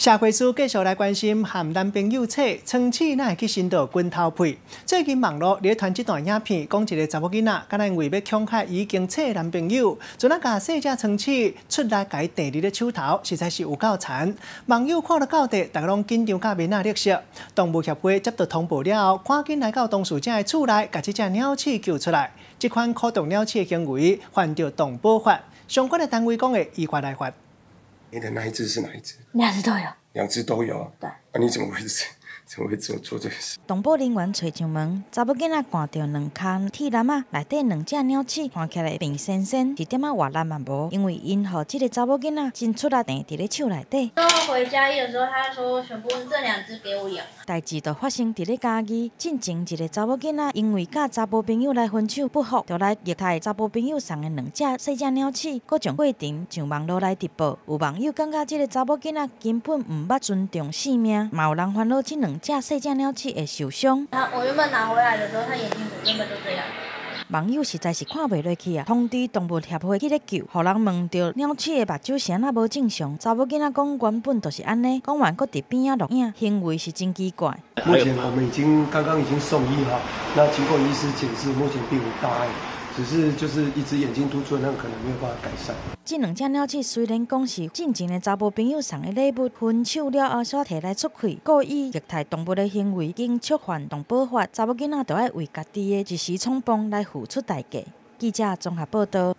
社會處繼續來關心和男朋友切倉鼠，哪會去伸到滾頭屁？最近網路流傳這段影片，講一个查某囡仔，敢若因為欲恐嚇已經切男朋友，就那共細隻倉鼠出來共伊碇佇咧手頭，實在是有夠殘。網友看了到底，大家攏緊張甲面仔綠色。動物協會接到通報了後，趕緊來到當事者的厝內，共這隻鳥鼠救出來。這款苦毒鳥鼠的行為犯著動保法，相關的單位講會依法來罰。你的那一隻是哪一隻？兩隻都有。兩隻都有啊？對。啊，你怎麼會做這個事？動保人員揣上門，查某囡仔掛著兩空鐵籃仔，內底兩隻鳥鼠，看起來病仙仙，一點仔活力嘛無。因為𪜶予這个查某囡仔真出力碇佇咧手內底。之後回嘉義的時候，他說全部這兩隻給我養。代誌就發生佇咧嘉義，進前一个查某囡仔因為佮查埔朋友來分手不服，就來虐待查埔朋友送的兩隻細隻鳥鼠，閣將過程上網路來直播。有網友感覺這个查某囡仔根本毋捌尊重生命，嘛有人煩惱這兩隻細隻鳥鼠會受傷。他我原本拿回來的時候，他眼睛原本就這樣。網友實在是看袂落去啊！通知動物協會去咧救，予人問著鳥鼠的目睭是按怎無正常？查某囡仔講原本就是按呢，講完閣佇邊仔錄影，行為是真奇怪。目前我們已經剛剛已經送醫哈，那經過醫師檢視，目前並無大礙，只是就是一隻眼睛突出，那個可能沒有辦法改善。這兩隻鳥鼠雖然講是進前的查埔朋友送的禮物，分手了後煞提來出氣，故意虐待動物的行為，已經觸犯動保法，查某囡仔就愛為家己的一時衝動來付出代價。記者綜合報道。